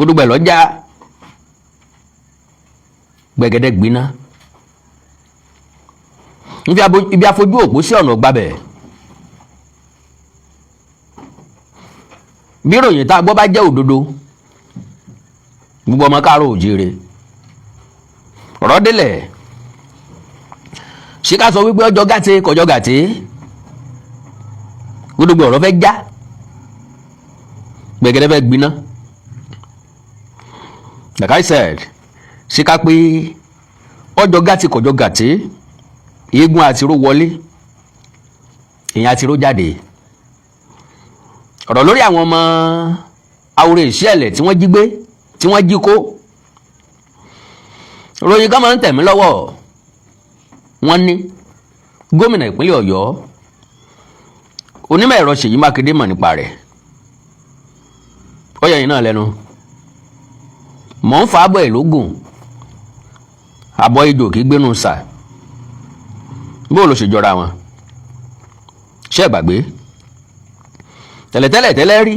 Gbódúgbẹ̀ lọ́jà gbẹ̀gẹ́dẹ́ gbiná ibi afojú òpó sí ọ̀nà gbabẹ̀. Bí ìròyìn tá a gbọ́ bá jẹ́ òdodo, gbogbo ọmọ káàárọ̀ òjíire, ọ̀rọ̀ délẹ̀. Ṣé ká sọ wípé ọjọ́ gàtè kọjọ́ gàtè? Gbódúgbò ọ̀rọ̀ fẹ́ já, gbẹ̀gẹ́dẹ́ fẹ́ gbiná. Like I said, ṣé ká pé ọjọ́ gàtè kọjọ́ gàtè? Eégún àtiró wọlé, èèyàn àtiró jáde. Ọ̀rọ̀ lórí àwọn ọmọ àwòrán ìṣẹ̀lẹ̀ tí wọ́n jí gbé, tí wọ́n jí kó, ròyìn kan máa ń tẹ̀mí lọ́wọ́. Wọ́n ní gómìnà ìpínlẹ̀ Ọ̀yọ́, onímọ̀ ẹ̀rọ Ṣèyí Mákindé, mọ̀ nípa rẹ̀. Ó yẹ yín náà lẹ́nu. Mọ̀ ń fa abọ́ ẹ̀ lógún, àbọ̀ ejò kì í gbénu sà. Bóò ló ṣe jọra wọn? Ṣé ẹ gbàgbé tẹ́lẹ̀tẹ́lẹ̀ tẹ́lẹ̀ rí,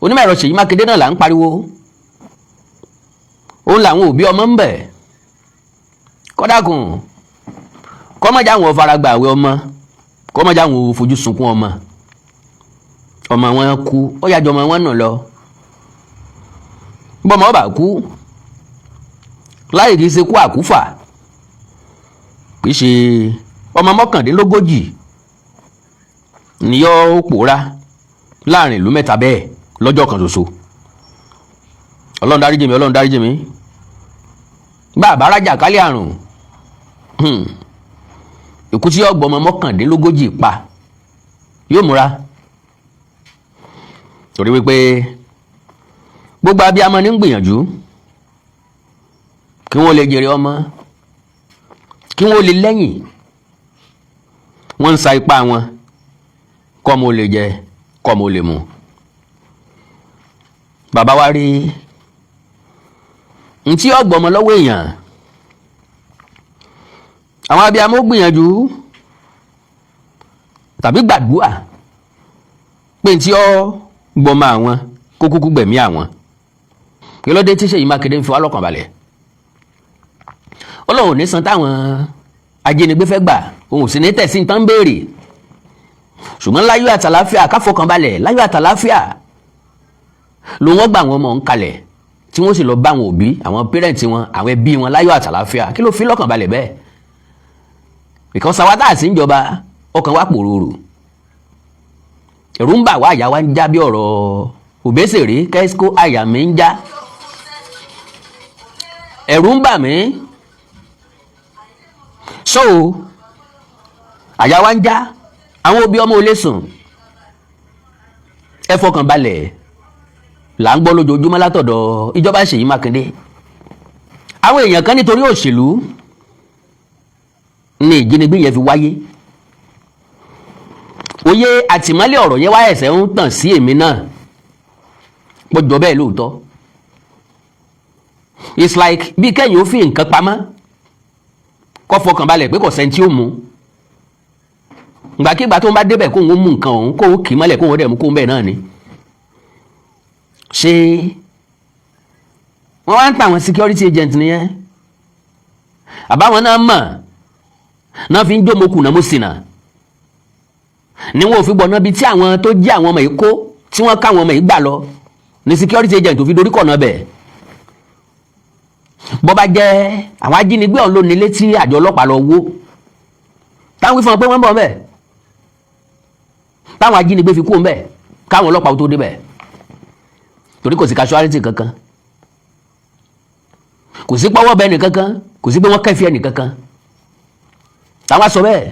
onímọ̀ ẹ̀rọ Ṣèyí Mákindé náà là ń pariwo, òun làwọn òbí ọmọ ń bẹ̀ kọ́dàkùn kọ́mọ́jà àwọn faragbà àwẹ̀ ọmọ, kọ́mọ́jà àwọn fojú sunkún ọmọ. Ọmọ wọn kú, ó yàjọ ọmọ wọn nù lọ. Bọ́mọ ọba kú láyè, kìí ṣe kú àkúfà, kìí ṣe ọmọ 39 ni yóò pòórá láàrin ìlú mẹ́ta bẹ́ẹ̀ lọ́jọ́ kan ṣoṣo. Ọlọ́run dáríjì mi, Ọlọ́run dáríjì mi. Bá àbárájà kálí àrùn, ikú tí yóò gbọmọ 39 pa yóò múra, torí wípé gbogbo abiyamọ ní ń gbìyànjú kí wọ́n lè jèrè ọmọ, kí wọ́n lè lẹ́yìn. Wọ́n ń sa ipá wọn kọ́mọ ó lè jẹ, kọ́mọ ó lè mu. Bàbá wa rí ntí ọgbọmọ lọ́wọ́ èèyàn. Àwọn abiyamọ ó gbìyànjú tàbí gbàdúrà pé ntí ọ gbọmọ àwọn kó kúkú gbẹ̀mí àwọn. Kí ló dé tí Ṣèyí Mákindé ń fi wá lọ́kàn balẹ̀? Ọlọ́run ò ní san táwọn ajínigbé fẹ́ gbà, òun ò sì ní tẹ̀sí nǹkan béèrè, ṣùgbọ́n láyọ̀ àtàláfíà, káfọkànbalẹ̀, láyọ̀ àtàláfíà ló wọ́n gbà àwọn ọmọ ń kalẹ̀, tí wọ́n sì lọ bá àwọn òbí, àwọn parents wọn, àwọn ẹbí wọn láyọ̀ àtàláfíà. Kí ló fi lọ́kàn balẹ̀ bẹ́ẹ̀? Because àwa tá a sì ń jọba, ọkàn wa pòròrò, ẹ̀rù ń bà wá, àyà wa ń já bí ọ̀rọ̀ Òbésèré kẹ́síkó, àyà mi ń já, ẹ̀rù ń bà mí. So àyà wa ń já, àwọn òbí ọmọ ò lè sùn. Ẹ fọkàn balẹ̀ là ń gbọ́ lójoojúmọ́ látọ̀dọ̀ ìjọba Ṣèyí Mákindé. Àwọn èèyàn kan, nítorí òṣèlú ní ìjínigbé yẹn fi wáyé. Òye àtìmọ́lé ọ̀rọ̀ yẹn wá ẹ̀sẹ̀ ń tàn sí èmi náà pọ̀jọ́ bẹ́ẹ̀ lóòótọ́. It's like bí kẹ́yìn ó fi nǹkan pamọ́, kó fọkàn balẹ̀ pé kò sẹ́ni tí ó mú. Ìgbàkigbà tó ń bá débẹ̀, kóun ó mú nǹkan òun, kóun kì í mọ́lẹ̀, kóun ó dẹ̀ mú kóun bẹ́ẹ̀ náà ni. Ṣé wọ́n wá ń pa àwọn security agent nìyẹn? Àbáwọn náà mọ̀ náà fi ń jó mokùn náà mo sì nà ni wọn ò fi gbọ̀nà bíi tí àwọn tó jí àwọn ọmọ yìí kó, tí wọ́n ká àwọn ọmọ yìí gbà lọ, ní security agent tó fi dorí kọ̀nà bẹ̀. Bọ́ bá jẹ́ àwọn ajínigbé ọ̀hún ló nílé tí àjọ ọlọ́pàá lọ wó, táwọn wí fún wọn pé wọ́n ń bọ̀ ńbẹ̀, táwọn ajínigbé fi kú ńbẹ̀ káwọn ọlọ́pàá tó débẹ̀, torí kò sí casualty kankan, kò sí pọ́wọ́ bẹ́ẹ̀ nìkankan, kò sí pé wọ́n kẹ́fì ẹ̀ nìkankan. Táwọn sọ bẹ́ẹ̀,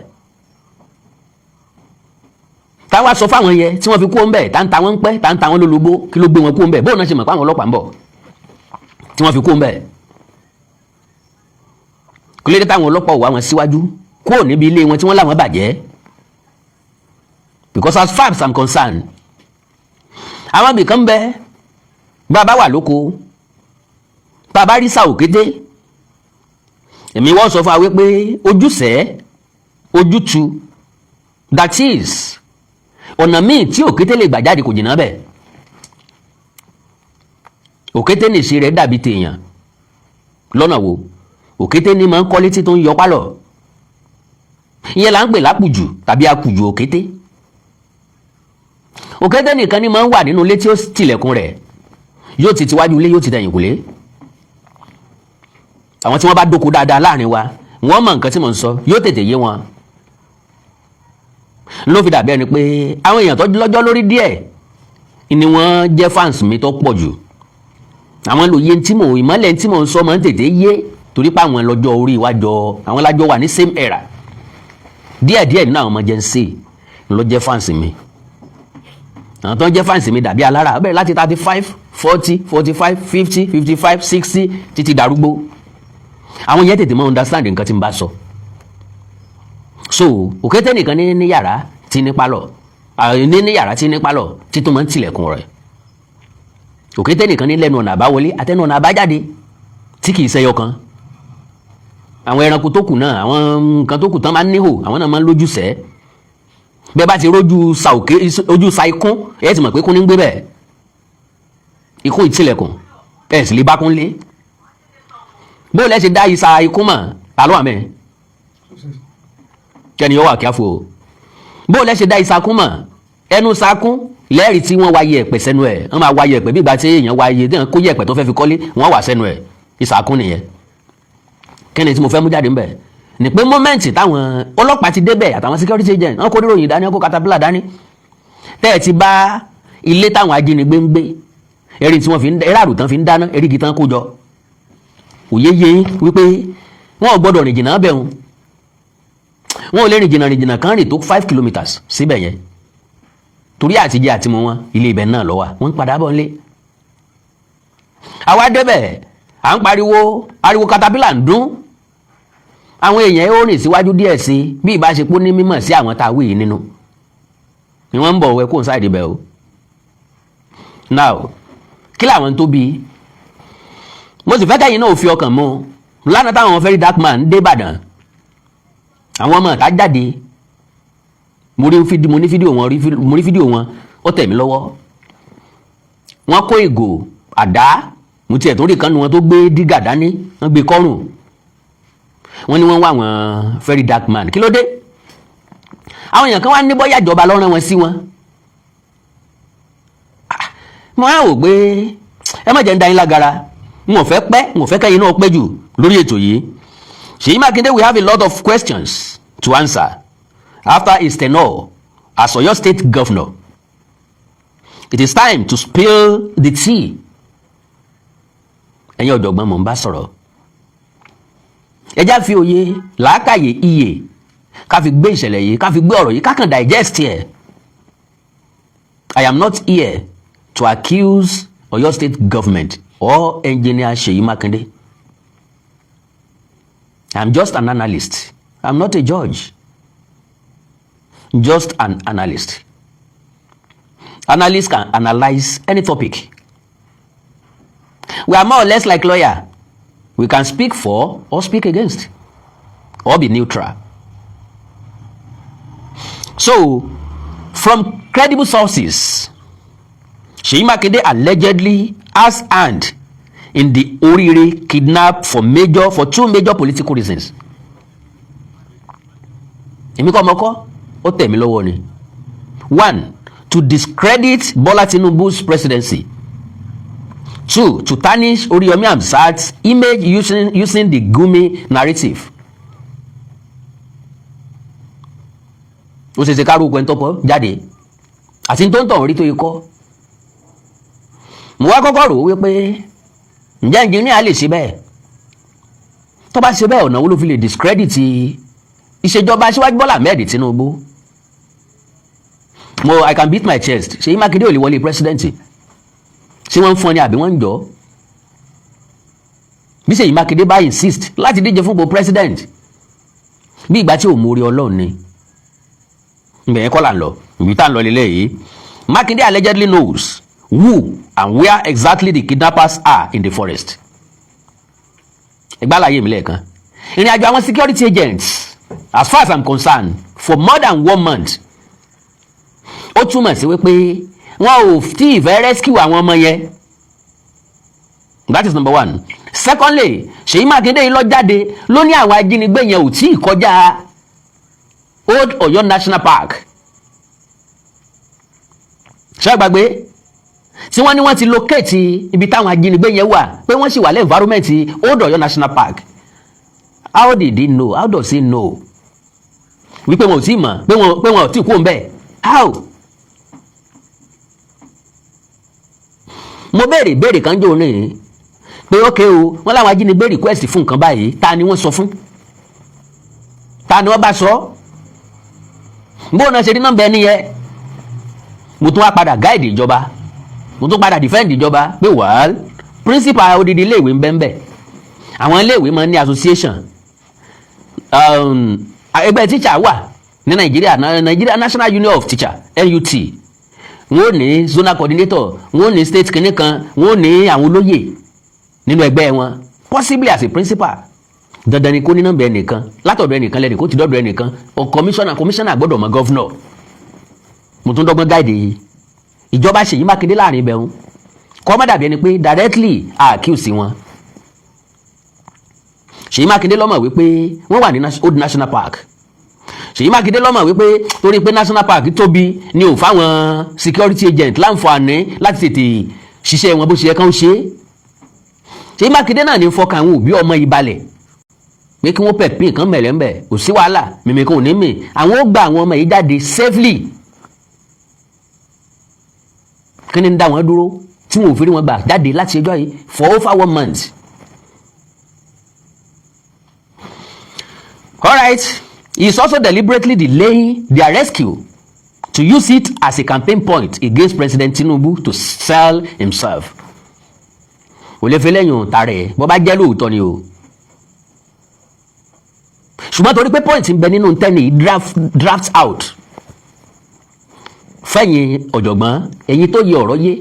táwọn sọ fáwọn yẹn tí wọ́n fi kú ńbẹ̀, tá ń ta wọ́n ń pẹ́, tá ń ta wọ́n lólobó, kí ló gbé wọn kú ńbẹ̀? Bóun náà ṣe mọ̀ pé àwọn ọlọ́pàá ń bọ̀ tí wọ́n fi kú ńbẹ̀? Kí ló dé táwọn ọlọ́pàá ò wá wọn síwájú kúrò níbi ilé wọn tí wọ́n láwọn bàjẹ́? Because as far as I'm concerned, àwọn ibìkan ń bẹ, bá a bá wà lóko, bá a bá rí sáà òkété, èmi wọ́n sọ fún wa wípé ojúṣẹ́ ojútu, that is, ọ̀nà míì tí òkété lè gbà jáde kò jìnnà bẹ́ẹ̀. Òkété nìṣe rẹ̀ dàbí tèèyàn lọ́nà wo? Òkété ní máa ń kọ́lé tí tó ń yọ pálọ̀. Ìyẹn là ń pè lápùjù tàbí akùjù òkété. Òkété nìkan ni máa ń wà nínú ilé tí ó tilẹ̀kùn rẹ̀, yóò ti tiwájú ilé, yóò ti tẹ̀yìn kùlé. Àwọn tí wọ́n bá dóko dáadáa láàrin wa, wọ́n mọ̀ nǹkan tí mò ń sọ, yóò tètè yé wọn. Ló fi dàbí ẹni pé àwọn èèyàn tó lọ́jọ́ lórí díẹ̀ ni wọ́n jẹ́ fans mi tó pọ̀ jù. Àwọn lòye tí mò ìmọ̀lẹ̀ tí mò ń sọ máa ń tètè yé, torí pé àwọn lọ́jọ́ orí iwájọ, àwọn lájọ wà ní same era. Díẹ̀díẹ̀ nínú àwọn ọmọ Gen Z ló jẹ́ fans mi. Àwọn tó ń jẹ́ fans mi dàbí alára, ó bẹ̀rẹ̀ láti 35, 40, 45, 50, 55, 60 títí darúgbó. Àwọn yẹn tètè máa understand nǹkan tí n bá sọ. So òkété nìkan ní yàrá tí ní pálọ̀, ní yàrá tí ní pálọ̀ tí tó máa ń tilẹ̀kùn rẹ̀. Òkété nìkan ní lẹ́nu ọ̀nà àbáwọlé àtẹnu ọ̀nà àbájáde tí kì í ṣẹyọ kan. Àwọn ẹranko tó kù náà, àwọn nǹkan tó kù tán máa ń níhò, àwọn náà máa ń lójúṣẹ́. Bẹ́ẹ̀ bá ti rójú sa òkè, ojú sa ikún, ẹ̀ ti mọ̀ pé kún ní ń gbé bẹ́ẹ̀. Ikún ìtìlẹ̀kùn, ẹ̀ sì lè bá kún lé. Bó lẹ́ ṣe dá isa ikún mọ̀? Ta ló wà mẹ́ kẹ́ni yóò wà kíáfò o. Bó lẹ́ ṣe dá isa kún mọ̀? Ẹnu sakún lẹ́rìí tí wọ́n wá yẹ̀pẹ̀ sẹ́nu ẹ̀. Wọ́n máa wá yẹ̀pẹ̀ bí ìgbà tí èèyàn wá yẹ, tí wọ́n kó yẹ̀pẹ̀ tó fẹ́ fi kọ́lé, wọ́n wà sẹ́nu ẹ̀. Ìsàkún nìyẹn. Kí ni tí mo fẹ́ mú jáde ńbẹ̀ ni pé moment táwọn ọlọ́pàá ti débẹ̀ àtàwọn security agent, wọ́n kó níròyìn dání, wọ́n kó caterpillar dání, tẹ́ ẹ ti bá ilé táwọn ajínigbé ń gbé, erin tí wọ́n fi ń eré àrùtán fi ń dáná, erígi tán kó jọ, òye yé yín wípé wọn ò gbọ́dọ̀ rìn jìnnà bẹ̀. Wọn ò lè rìn jìnnà, rìn jìnnà kan rìn tó 5 kilometres síbẹ̀ yẹn, torí àtijẹ àtimú wọn, ilé ibẹ̀ náà ló wà. Wọ́n ń padà bọ̀ nílé. Àwa débẹ̀, à ń pariwo, ariwo caterpillar ń dún. Àwọn èèyàn ó rìn síwájú díẹ̀ sí i, bí ìbáṣepọ̀ ní mímọ̀ sí àwọn tá a wí yìí nínú ni wọ́n ń bọ̀ wẹ́ kó n side bẹ̀ o. Now, kí làwọn tó bí mo sì fẹ́ kẹ́yìn náà fi ọkàn mú? Lánàá táwọn Very Dark Man dé Ìbàdàn, àwọn ọmọ ìta jáde. Mo rí fídíò, mo ní fídíò wọn, mo rí fídíò wọn, ó tẹ̀ mí lọ́wọ́. Wọ́n kó ìgò, àdá. Mo tiẹ̀ tó rí kan nu wọn tó gbé dígà dání, wọ́n gbé kọ́rùn. Wọ́n ní wọ́n wá àwọn Very Dark Man. Kí ló dé? Àwọn èèyàn kan wá ní bóyá ìjọba ló rán wọn sí wọn. Mo á wò pé ẹ má jẹ́ ń da yín lágara. N ò fẹ́ pẹ́, n ò fẹ́ kẹ́yìn náà pẹ́ jù lórí ètò yìí. Ṣèyí Mákindé will have a lot of questions to answer after his tenure as Oyo State Governor. It is time to spill the tea. Ẹ̀yin ọ̀jọ̀gbọ́n, mò ń bá sọ̀rọ̀. Ẹ já fi òye, làákàyè, iyè ká fi gbé ìṣẹ̀lẹ̀ yìí, ká fi gbé ọ̀rọ̀ yìí, ká kàn digest ẹ̀. I am not here to accuse Oyo State Government or Engineer Seyi Makinde. I'm just an analyst. I'm not a judge. Just an analyst. Analyst can analyze any topic. We are more or less like lawyer. We can speak for or speak against or be neutral. So, from credible sources, Seyi Makinde allegedly has hand in the Orire kidnap for two major political reasons. Èmi kọ́ ọmọ kọ́, ó tẹ̀ mí lọ́wọ́ ni. One, to discredit Bola Tinubu's presidency. Two, to tarnish Oriyomi Hamzat's image using the Gumi narrative. Ó ṣe ṣe kárò okùn ẹni tó kọ́ jáde àti tó ń tọ̀ rí tó ikọ́. Mo wá kọ́kọ́ rò ó wípé, ǹjẹ́ engineer lè ṣe bẹ́ẹ̀? Tó bá ṣe bẹ́ẹ̀, ọ̀nà wo ló fi lè discredit ìṣèjọba Aṣíwájú Bọ́lá Ahmed Tinubu? Mo I can beat my chest, Ṣèyí Mákindé ò lè wọlé president. Ṣé wọ́n ń fún ọ ní àbí wọ́n ń jọ? Bí Ṣèyí Mákindé bá insist láti díje fún ipò president, bí ìgbà tí ò mórí Ọlọ́run ni. Ìgbà yẹn kọ́ là ń lọ, ìbí tá à ń lọ lélẹ̀ yìí. Mákindé allegedly knows who and where exactly the kidnappers are in the forest. Ìgbàláyé mi lẹ́ẹ̀kan, ìrìn àjò àwọn security agents, as far as I'm concerned, for more than one month, ó túmọ̀ sí wípé wọn ò tí ì fẹ́ rescue àwọn ọmọ yẹn. That is number one. Secondly, Ṣèyí Mákindé yìí lọ jáde ló ní àwọn ajínigbé yẹn ò tí ì kọjá Old Ọ̀yọ́ National Park. Ṣé gbàgbé tí wọ́n ní wọ́n ti locate ibi táwọn ajínigbé yẹn wà, pé wọ́n sì wà lẹ́ environment Old Ọ̀yọ́ National Park? How did he know? How does he know wípé wọn ò tí ì mọ̀ pé wọn ò tí ì kú òun bẹ́ẹ̀? How? Mo béèrè béèrè kan jò ní pé ókè o, wọ́n láwọn ajínigbé request fún nǹkan báyìí. Ta ni wọ́n sọ fún? Ta ni wọ́n bá sọ? Bóun náà ṣe rí nọ́mbà ẹni yẹn? Mo tún wá padà guide ìjọba, mo tún padà defend ìjọba pé, well, principal odidi iléèwé ń bẹ́ẹ̀ bẹ́ẹ̀. Àwọn iléèwé máa ń ní association, ẹgbẹ́ teacher wà ní Nàìjíríà, Nigeria National Union of Teacher, NUT. Wọ́n ò ní zonal coordinator, wọ́n ò ní state kìnìún kan, wọ́n ò ní àwọn olóyè nínú ẹgbẹ́ wọn. Possibly as a principal, dandan ni kó ní nọ́mbà ẹnìkan látọ̀dọ̀ ẹnìkan, lẹ́nìkan kó ti dọ́dọ̀ ẹnìkan, o commissioner, commissioner gbọ́dọ̀ mọ governor. Mo tún dọ́gbọ́n guide ìjọba Ṣèyí Mákindé láàrin ibẹ̀ ń kọ́ má dàbí ẹni pé directly accuse wọn. Ṣèyí Mákindé lọ́mọ̀ wípé wọ́n wà ní Old National Park. Ṣèyí Mákindé lọ́mọ̀ wípé torí pé National Park tóbi ni ò fáwọn security agent láǹfààní láti tètè ṣiṣẹ́ wọn bó ṣe yẹ kán ṣe é. Ṣèyí Mákindé náà ní fọkàn àwọn òbí ọmọ yìí balẹ̀ pé kí wọ́n pẹ̀ pín nǹkan mẹ̀lẹ́mbẹ̀, kò sí wàhálà, mímí kan ò ní mì, àwọn ó gba àwọn ọmọ yìí jáde safely. Kí ni ń dá wọn dúró tí wọn ò fi rí wọn gbà jáde láti ẹjọ́ yìí for over one month? Alright, he is also deliberately delaying their rescue to use it as a campaign point against President Tinubu to sell himself. Kò lè fi lẹ́yìn òǹtà rẹ̀ bó bá jẹ́ lóòótọ́ ni o, ṣùgbọ́n torí pé point ń bẹ nínú tẹ́ni draft out fẹ̀yìn ọ̀jọ̀gbọ́n, ẹ̀yin tó yẹ ọ̀rọ̀ yé,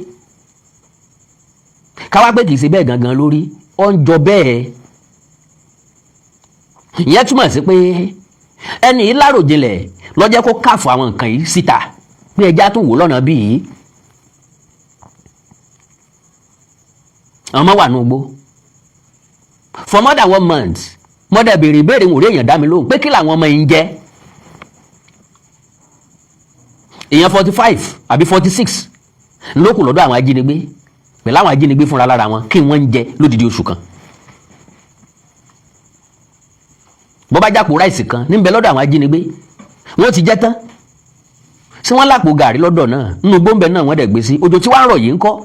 káwá pé kì í ṣe bẹ́ẹ̀ gangan lórí, ó ń jọ bẹ́ẹ̀. Ìyẹn túmọ̀ sí pé ẹni yìí láròjinlẹ̀ lọ́jẹ́ kó káfọ́ àwọn nǹkan yìí síta pé ẹja tó wò lọ́nà bíi àwọn ọmọ wà ní ugbó for more than one month. Mọ́dà béèrè ìbéèrè, wò rí èèyàn dá mi lóhùn pé kí làwọn ọmọ yìí ń jẹ́. Èèyàn 45 àbí 46 ló kù lọ́dọ̀ àwọn ajínigbé pẹ̀lú àwọn ajínigbé fúnra lára wọn. Kí wọ́n ń jẹ lódìdí oṣù kan? Bó bá jápò ráìsì kan níbẹ̀ lọ́dọ̀ àwọn ajínigbé, wọ́n ti jẹ́ tán. Ṣé wọ́n lápò gàrí lọ́dọ̀ náà nínú gbóǹbẹ̀ náà? Wọ́n dẹ̀ gbé sí òjò tí wàá ń rọ̀ yìí ń kọ́.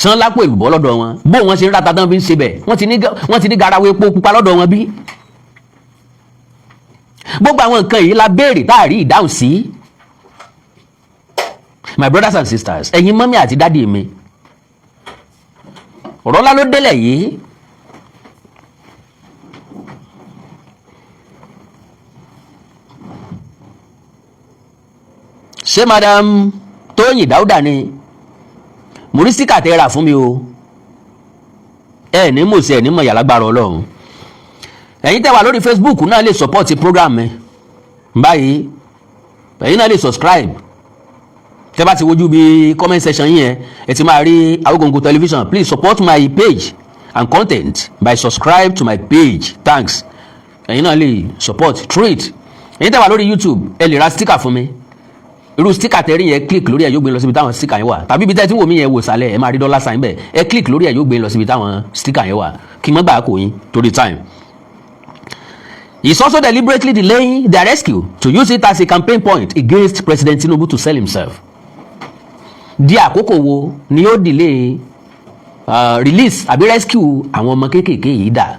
Ṣé wọ́n lápò èlùbọ́ lọ́dọ̀ wọn? Bó wọ́n ṣe ń ráta tán fi ń ṣe bẹ̀, wọ́n ti ní garawo epo pupa lọ́dọ̀ wọn bí? Gbogbo àwọn nǹkan yìí la béèrè tá a rí ìdáhùn sí. My brothers and sisters, ẹ̀yin mummy àti daddy mi, ọ̀rọ̀ ńlá ló délẹ̀ yìí. Ṣé Madam Tóyìn Dáúdà ni mo rí sticker tẹ́ rà fún mi o? Ẹ ní mò sí, ẹ ní mọ̀ yàlágbára Ọlọ́run. Ẹ̀yin tẹ́ wà lórí Facebook náà lè support program mi báyìí. Ẹ̀yin náà lè subscribe. Tẹ́ bá ti wojú bí comment section yín yẹn, ẹ ti máa rí Awikonko Television. Please support my page and content by subscribe to my page, thanks. Ẹ̀yin náà lè support through it. Ẹ̀yin tẹ́ wà lórí YouTube, ẹ lè ra sticker fún mi. Irú sticker tẹ́ rí yẹn, click lórí ẹ̀, yóò gbé lọ síbi táwọn sticker yẹn wà. Tàbí ibi tẹ́ tí ń wò mí yẹn, wò sàlẹ̀, ẹ máa rí dollar sign bẹ́ẹ̀. Ẹ click lórí ẹ̀, yóò gbé lọ síbi táwọn sticker yẹn wà. Kí n má gbà kó yín torí time. He is also deliberately delaying their rescue to use it as a campaign point against President Tinubu to sell himself. Di àkókò wo ni ó delay release àbí rescue àwọn ọmọ kéékèèké yìí dà?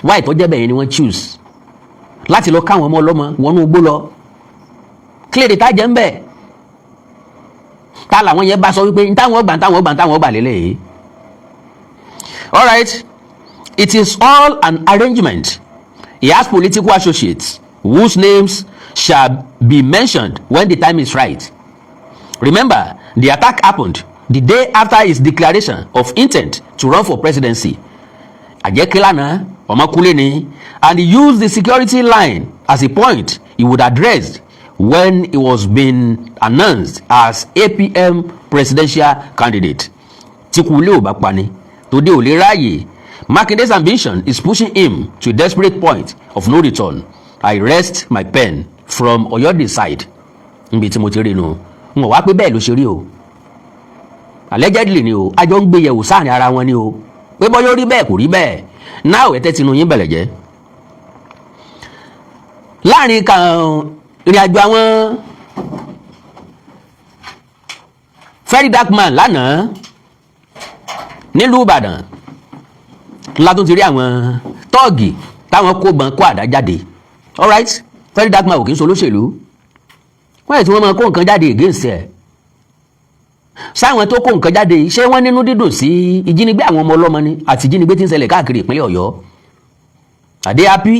Wá ìtọ́jẹ́ bẹ́ẹ̀ ni wọ́n choose láti lọ káwọn ọmọ ọlọ́mọ wọnú igbó lọ kílèdè tá jẹ́ ń bẹ̀. Ta làwọn yẹn bá sọ wípé ntáwọn ọgbà, ntáwọn ọgbà, ntáwọn ọgbà lélẹ̀? Alright, it is all an arrangement. He has political associates whose names shall be mentioned when the time is right. Remember, the attack happened the day after his declaration of intent to run for presidency. Àjẹkílànà ọmọkúlé ni, and he used the security line as a point he would address when he was being announced as APM presidential candidate. Tí kú ilé ò bá pani, tòde ò lè ráàyè. Makinde's ambition is pushing him to a desperate point of no return. I rest my pen. From Oyo Decide, níbi tí mo ti rí nu. N ò wá pé bẹ́ẹ̀ ló ṣe rí o, allegedly ni o, àjọ ń gbé yẹ̀wò sáàrin ara wọn ni o, pé bọ́yọ́ rí bẹ́ẹ̀, kò rí bẹ́ẹ̀ náà. Ẹ̀ tẹ́ tinú yín bẹ̀lẹ̀ jẹ́ láàrin kan ìrìn àjò àwọn Very Dark Man lánàá nílùú Ìbàdàn látún ti rí àwọn tọ́ọ̀gì táwọn kó bọn, kó àdá jáde. Alright, Very Dark Man ò kì í ṣe olóṣèlú. Wọ́n yẹ tí wọ́n máa kó nǹkan jáde against ẹ̀. Sáwọn tó kó nǹkan jáde, ṣé wọ́n nínú dídùn sí ìjínigbé àwọn ọmọ ọlọ́mọ ni àti ìjínigbé tí ń ṣẹlẹ̀ káàkiri ìpínlẹ̀ Ọ̀yọ́? Àdé happy,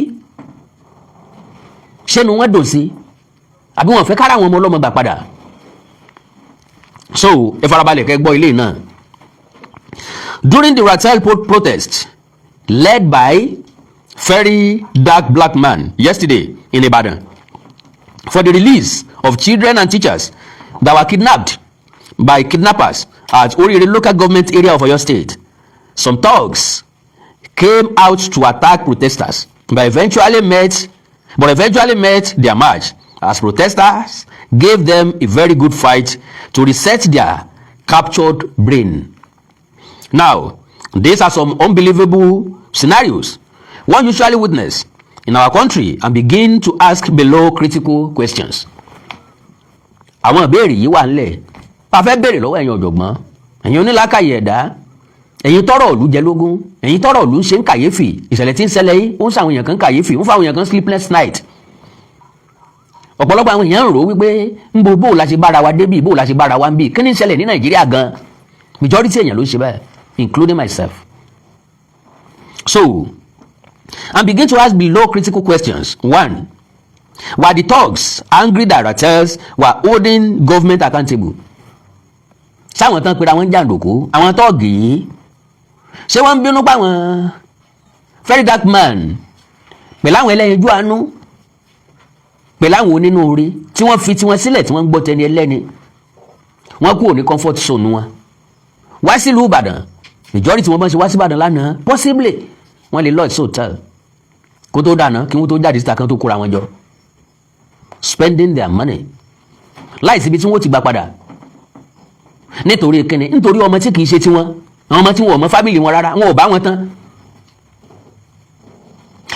ṣénu wọ́n dùn sí, àbí wọ́n fẹ́ kára àwọn ọmọ ọlọ́mọ gbà padà? So ẹ farabalẹ̀ kẹ́ gbọ́ ilé náà. During the Ratel protest led by Very Dark Black Man yesterday in Ibadan for the release of children and teachers that were kidnapped by kidnappers at Orire Local Government Area of Oyo State, some thugs came out to attack protesters but eventually met their match as protesters gave them a very good fight to reset their captured brain. Now, these are some unbelievable scenarios one usually witness in our country and begin to ask below critical questions. Àwọn ìbéèrè yìí wà ńlẹ̀ a fẹ́ béèrè lọ́wọ́ ẹ̀yin ọ̀jọ̀gbọ́n, ẹ̀yin onílàákàyè ẹ̀dá, ẹ̀yin tọ́rọ̀ ìlú jẹ lógún, ẹ̀yin tọ́rọ̀ ìlú ń ṣe ń kàyéfì. Ìṣẹ̀lẹ̀ tí ń ṣẹlẹ̀ yìí, ó ń ṣàwọn èèyàn kan kàyéfì, ó ń fáwọn èèyàn kan sleepless night. Ọ̀pọ̀lọpọ̀ àwọn èèyàn ń rò ó wípé ń bo bó la ṣe bára wa débì, bó la ṣe bára wa ń bì, kí ni ń ṣẹlẹ̀ ní Nàìjíríà gan? Majority èèyàn ló ń ṣe bẹ́ẹ̀, including myself. So, and begin to ask below critical questions. One, were the thugs angry that Ratels were holding government accountable? Sáwọn tán pera wọn jàǹdùkú, àwọn tọ́ọ̀gì yìí, ṣé wọ́n ń bínú pa àwọn Very Dark Man pẹ̀lú àwọn ẹlẹ́yinjú àánú, pẹ̀lú àwọn onínúure tí wọ́n fi tiwọn sílẹ̀, tí wọ́n ń gbọ́ tẹni ẹlẹ́ni, wọ́n kúrò ní comfort zone wọn wá sílùú Ìbàdàn? Majority wọn bá ṣe wá sí Ìbàdàn lánàá, possibly wọ́n lè lodge hotel kó tó dáná, kí wọ́n tó jáde síta kan tó kóra wọn jọ, spending their money láìsí ibi tí wọ́n ti gbà padà. Nítorí kíni? Nítorí ọmọ tí kìí ṣe tiwọn, àwọn ọmọ tí wọn ò mọ family wọn rárá, wọn ò bá wọn tán.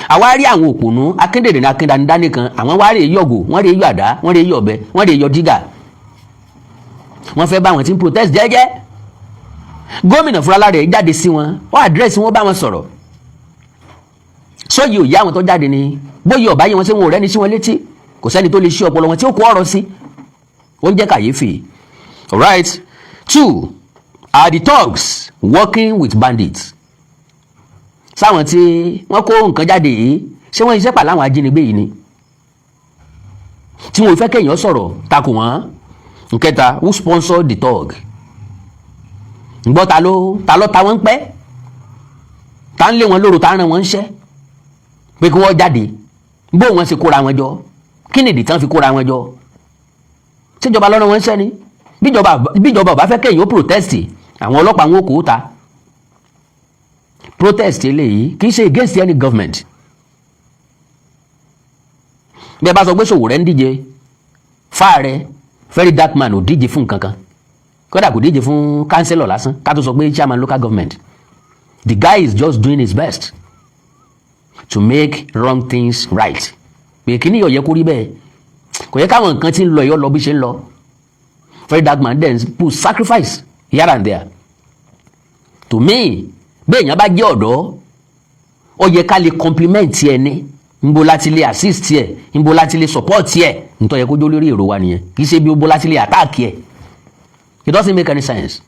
Àwa rí àwọn òpònú akédèrè ní akíndanidá nìkan, àwọn wá rè yọ̀gò, wọ́n rè yọ àdá, wọ́n rè yọ ọ̀bẹ, wọ́n rè yọ dígà. Wọ́n fẹ́ bá wọn tí ń protest jẹ́jẹ́. Gómìnà fúnra rẹ̀ jáde sí wọn, ó address wọn, bá wọn sọ̀rọ̀. Sọ́yìí ò yá àwọn tó jáde ni, bóyá ọ̀bá yẹn wọn ṣé wọn ò rẹ́ni sí wọn létí, kò sẹ́ni tó lè ṣí ọpọlọ wọn tí ó kó ọ̀rọ̀ sí. Ó ń jẹ́ kàyéfì. Alright, two, are the thugs working with bandits? Sáwọn tí wọ́n kó nǹkan jáde yìí, ṣé wọ́n iṣẹ́ pàlà àwọn ajínigbé yìí ni tí wọ́n fẹ́ kéèyàn sọ̀rọ̀ takò wọ́n? Nkẹta, who sponsored the thug? Ǹgbọ́, ta ló ta wọ́n pẹ́, ta ń lé wọn lóru, ta ń rán wọn ń ṣẹ́ pé kí wọ́n jáde? Bó wọn ṣe kóra wọn jọ, kí nìdí tán fi kóra wọn jọ? Síjọba lọ́rọ̀ wọn ń ṣẹ́ ni? Bíjọba ò bá fẹ́ kéèyàn ó protest, àwọn ọlọ́pàá wọn ò kó ta. Protest eléyìí kì í ṣe against any government. Bí ẹ bá sọ pé Sowore ń díje fáàrẹ, Very Dark Man ò díje fún nǹkan kan, kódà kò díje fún councillor lásán, ká tó sọ pé chairman local government. The guy is just doing his best to make wrong things right, pé kíní yóò yẹ kó rí bẹ́ẹ̀, kò yẹ káwọn nǹkan tí ń lọ yọ lọ bí ṣe ń lọ. Very Dark Man then put sacrifice here and there. To me, bí èèyàn bá jẹ́ ọ̀dọ́, ó yẹ ká lè compliment ẹ ní nbo láti lè assist ẹ, nbo láti lè support ẹ. Nítorí yẹ kó jó lórí èrò wa nìyẹn, kì í ṣe bí nbo láti lè attack ẹ. It doesn't make any sense.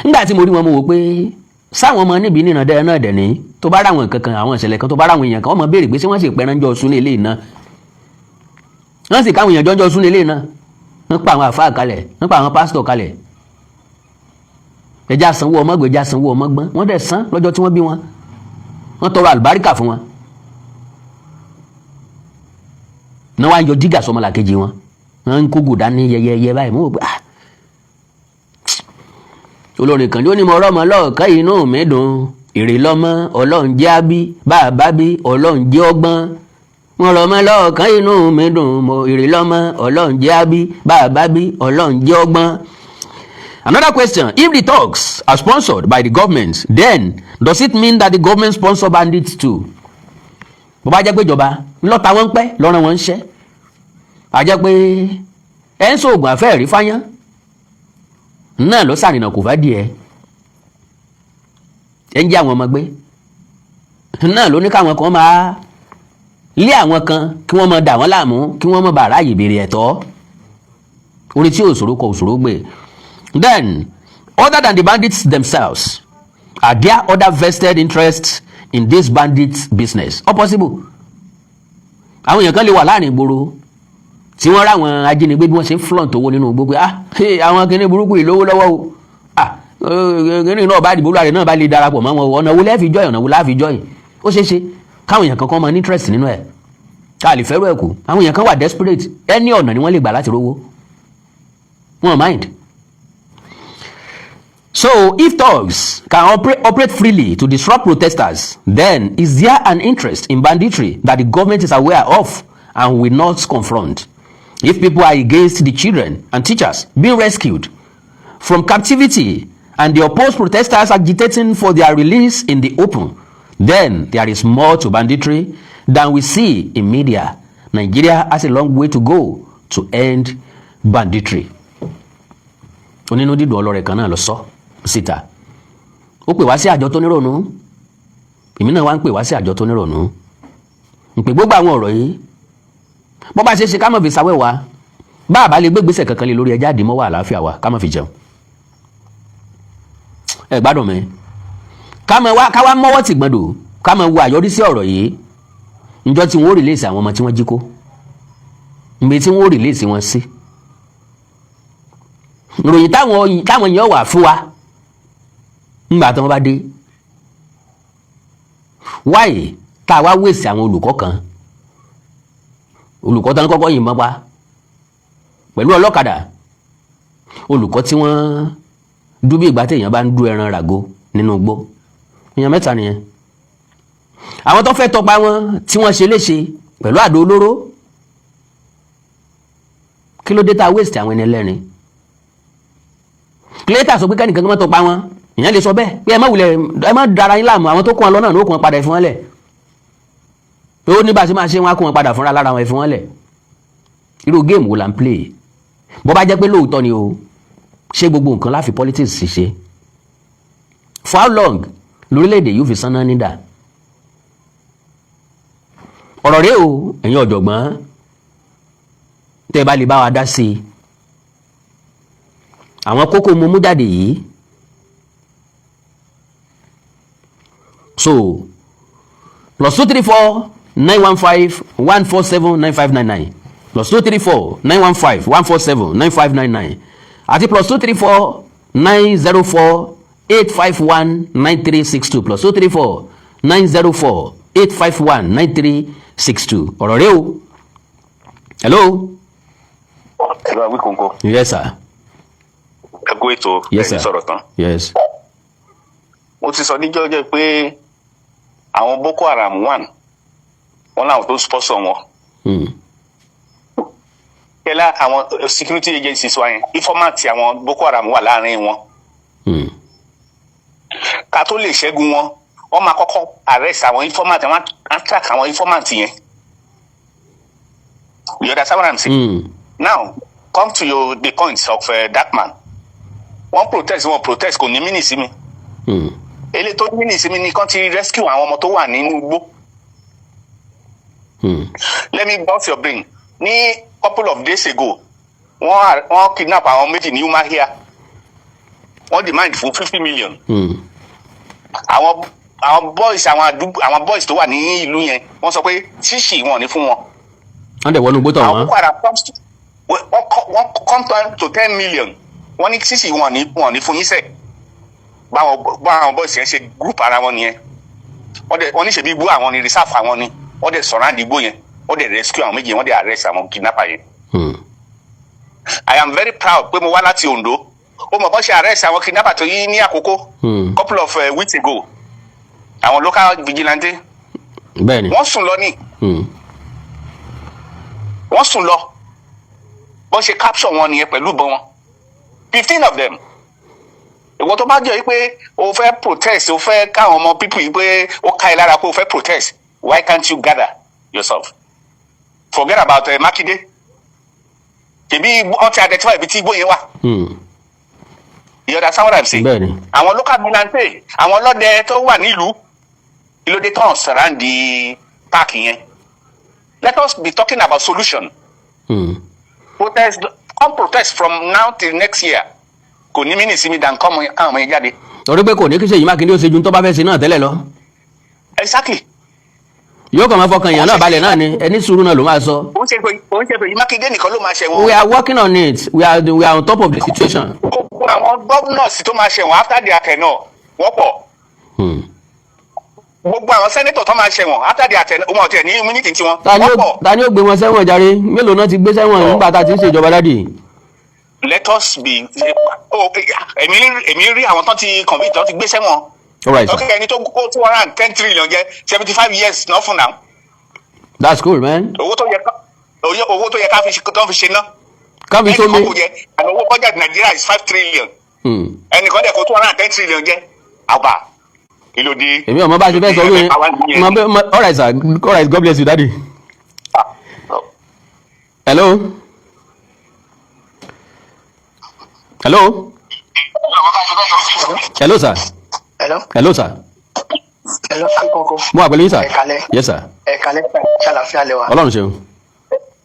Nígbà tí mo rí wọn, mo wò pé sáwọn ọmọ níbi nínà dẹ́ náà dẹ̀ ní tó bá ráwọn nǹkan kan, àwọn ìṣẹ̀lẹ̀ kan, tó bá ráwọn èèyàn kan, wọ́n mọ̀ béèrè pé ṣé wọ́n sì pẹran jọ sún ilé iná, wọ́n sì káwọn èèyàn jọjọ sún ilé iná, wọ́n pa àwọn àfáà kalẹ̀, wọ́n pa àwọn pásítọ̀ kalẹ̀. Ẹja sanwó ọmọ gbé, ẹja sanwó ọmọ gbọ́n, wọ́n dẹ̀ san lọ́jọ́ tí wọ́n bí wọn, wọ́n tọrọ àlùbáríkà fún wọn náà, wọ́n á yọ dígà sọmọlàkejì wọn, wọ́n ń kó gòdá ní yẹyẹyẹ báyìí. Mo wò pé, ah, Olórin kan ló ní, "Mo rọ́mọ lọ́ọ̀kan, inú mi dùn, èrè lọ́mọ, Ọlọ́run jẹ́ ábí, bàbá bí, Ọlọ́run jẹ́ ọgbọ́n. Mo rọ́mọ lọ́ọ̀kan, inú mi dùn, mo èrè lọ́mọ, Ọlọ́run jẹ́ ábí, bàbá bí, Ọlọ́run jẹ́ ọgbọ́n." Another question: if the thugs are sponsored by the government, then does it mean that the government sponsor bandits too? Bó bá jẹ́ pé ìjọba ńlọ́ta wọn ń pẹ́ lọ́rọ̀ wọn ń ṣẹ́, a jẹ́ pé ẹ̀ ń sóògùn àfẹ́ẹ̀rí fáyán náà ló sàrìnà kò fà díẹ̀. Ẹ̀ ń jẹ́ àwọn ọmọ gbé náà ló ní káwọn kan máa lé àwọn kan, kí wọ́n máa dà wọ́n láàmú, kí wọ́n má bàa ráàyè béèrè ẹ̀tọ́. Orin tí òṣòro kọ, òṣòro gbé. Then, other than the bandits themselves, are there other vested interests in this bandit business? All possible. Àwọn èèyàn kan lè wà láàrin ìgboro tí wọ́n ráwọn ajínigbé bí wọ́n ṣe ń flaunt owó nínú gbogbo, ah, àwọn kìnìún burúkú yìí lówó lọ́wọ́ o. Ah, kìnìún náà bá dìbò láàrin náà bá lè darapọ̀ mọ́ wọn, ọ̀nà wo lẹ́ẹ̀fi join, ọ̀nà wo láàfi join? Ó ṣeé ṣe káwọn èèyàn kankan máa ní interest nínú ẹ̀, ká lè fẹ́rù ẹ̀ kù. Àwọn èèyàn kan wà desperate, ẹni ọ̀nà ni wọ́n lè gbà láti rówó wọn mind. So, if thugs can operate freely to disrupt protesters, then is there an interest in banditry that the government is aware of and will not confront? If people are against the children and teachers being rescued from captivity and they oppose protesters agitating for their release in the open, then there is more to banditry than we see in media. Nigeria has a long way to go to end banditry. Onínú dídùn ọlọ́rẹ̀ kan náà lọ sọ síta. Ó pè wá sí àjọ tó nírònú, èmi náà wá ń pè wá sí àjọ tó nírònú ń pè gbogbo àwọn ọ̀rọ̀ yìí. Bó bá ṣe ṣe, ká má fi sáwẹ́ wa. Bá a bá lè gbé gbèsè kankan lé lórí, ẹjá àdìmọ́wọ́ àlàáfíà wa, ká má fi jẹun. Ẹ gbádùn mi. Ká má wá, ká wá mọ́wọ́ tì gbọ́dọ̀, ká má wo àyọrísí ọ̀rọ̀ yìí. Njọ́ tí wọ́n ó release àwọn ọmọ tí wọ́n jí kó, ìgbé tí wọ́n ó release wọn sí, ìròyìn táwọn èèyàn wà fún wa ńgbà tí wọ́n bá dé. Wáyé tá a wá wèsì àwọn olùkọ́ kan, olùkọ́ tán kọ́kọ́ yìnbọn pa pẹ̀lú ọlọ́kadà, olùkọ́ tí wọ́n dú bí ìgbà téèyàn bá ń dú ẹran ràgó nínú igbó, èèyàn mẹ́ta nìyẹn. Àwọn tó fẹ́ tọpa wọn tí wọ́n ṣe léṣe pẹ̀lú àdó olóró, kí ló dé tá a waste àwọn ẹni ẹlẹ́rìn? Clayton sọ pé kẹ́nìkan kan má tọpa wọn. Ìyẹn lè sọ bẹ́ẹ̀ pé ẹ má wulẹ̀, ẹ má dara yín láàmú, àwọn tó kún wọn lọ́nà ló kún wọn padà, ẹ fi wọn lẹ̀. Pé ó ní bá a ṣe máa ṣe, wọn á kún wọn padà fúnra lára wọn, ẹ fi wọn lẹ̀. Irú game wo là ń play? Bó bá jẹ́ pé lóòótọ́ ni o, ṣé gbogbo nǹkan láfi politics ṣe? For how long lórílẹ̀‐èdè yóò fi sanná nídà? Ọ̀rọ̀ rèé o. Ẹ̀yin ọ̀jọ̀gbọ́n, tẹ́ ẹ bá lè bá wa dá sí i, àwọn kókó mo mú jáde yìí. So, +234 915 147 9599, +234 915 147 9599 àti +234 904 851 9362, +234 904 851 9362. Ọ̀rọ̀ rẹ o. Hello. Ẹ bá wí kónkó. Yes, sir. Ẹ kú ètò. Yes, sir. Ẹ sọ̀rọ̀ tán. Yes. Mo ti sọ níjọ́ jẹ́ pé àwọn Boko Haram one, wọn làwọn tó sponsor wọn. Kẹlá àwọn security agencies wa yẹn, informant àwọn Boko Haram wà láàrin wọn. Ká tó lè ṣẹ́gun wọn, wọ́n máa kọ́kọ́ arrest àwọn informant wọn, á track àwọn informant yẹn. You understand what I'm saying? Mm. Now come to the point of that man. Wọ́n protest, wọ́n protest, kò ní meaning sí mi. Eléyìí tó ní meaning sí mi ni kán ti rescue àwọn ọmọ tó wà nínú igbó. Let me burst your brain. Ní couple of days ago, wọ́n kidnap àwọn méjì ní Umuahia. Wọ́n demand fún 50 million. Àwọn boys, àwọn àdúgbò, àwọn boys tó wà ní ìlú yẹn, wọ́n sọ pé ṣíṣì wọn ò ní fún wọn. Wọ́n dẹ̀ wọnú gbótọ̀ Àwọn wọ́n. Boko Haram comes to wọ́n come to 10 million. Wọ́n ní ṣíṣì wọn ò ní fún yín sẹ̀. Báwọn boys yẹn ṣe group ara wọn nìyẹn. Wọ́n dẹ̀ wọ́n ní ṣèbí igbó àwọn ni, reserve àwọn ni. Wọ́n dẹ̀ surround igbó yẹn, wọ́n dẹ̀ rescue àwọn méjì, wọ́n dẹ̀ arrest àwọn kidnapper yẹn. I am very proud pé mo wá láti Ondo. Ó mọ̀ bọ́ ṣe arrest àwọn kidnapper tó yí ní àkókò couple of weeks ago, àwọn local vigilante. Wọ́n sùn lọ ní wọ́n sùn lọ. Bọ́n ṣe capture wọn nìyẹn pẹ̀lú ìbọn wọn, 15 of them. Ìwọ tó bá jẹ́ wípé o fẹ́ protest, o fẹ́ káwọn ọmọ people yìí pé ó ká ẹ lára pé o fẹ́ protest, why can't you gather yourself? Forget about Makinde. Tèmi, wọ́n ti identify ibi tí igbó yẹn wà. You understand what I'm saying? Bẹ́ẹ̀ni. Àwọn local vigilante, àwọn ọlọ́dẹ tó wà nílùú, kí ló dé tán surround the park yẹn? Let us be talking about solution. Protest, come protest from now till next year, kò ní mí sí mi dàn kọ́ káwọn ọmọ yẹn jáde. Torí pé kò ní kí Ṣèyí Mákindé ó ṣe ju tó bá fẹ́ ṣe náà tẹ́lẹ̀ lọ. Exactly. Yóò kàn máa fọkàn èèyàn náà balẹ̀ náà ni, ẹni sùúrù náà ló máa sọ. Òun ṣe pé Mákindé nìkan ló máa ṣẹ̀wọ̀n. We are working on it. We are on top of the situation. Gbogbo àwọn governors tó máa ṣẹ̀wọ̀n after their tenure wọ́pọ̀. Gbogbo àwọn senator tó máa ṣẹ̀wọ̀n after their tenure, wọn ò tiẹ̀ ní immunity tiwọn, Ta ni ó wọ́pọ̀. Ta ni ó gbé wọn sẹ́wọ̀n jàre? Mélòó náà ti gbé sẹ́wọ̀n nígbà tá a ti ń ṣèjọba, daddy? Let us be, oh, èmi rí àwọn tó ti convict, tó ti gbé sẹ́wọ̀n. All right, sir. Ok, ẹni tó kó 210 trillion jẹ, 75 years náà fún náà. That's cool, man. Owó tó yẹ ká fi tó fi ṣe ná. Ká fi sómi. Ẹnìkan kò jẹ, and owó budget Nàìjíríà is 5 trillion. Ẹnìkan dẹ̀ kó 210 trillion jẹ, àbá kí ló dé? Èmi ọmọ bá a ṣe fẹ́ sọ lóye. All right, sir. All right, God bless you, daddy. Hello, hello, hello, sir. Hello. Hello, sir. Hello, Akoko. Mo wà pẹ̀lú yín, sir. Ẹ kálẹ́. Yes, sir. Ẹ kálẹ́, ṣàlàfíà lẹ́wà? Ọlọ́run ṣeun.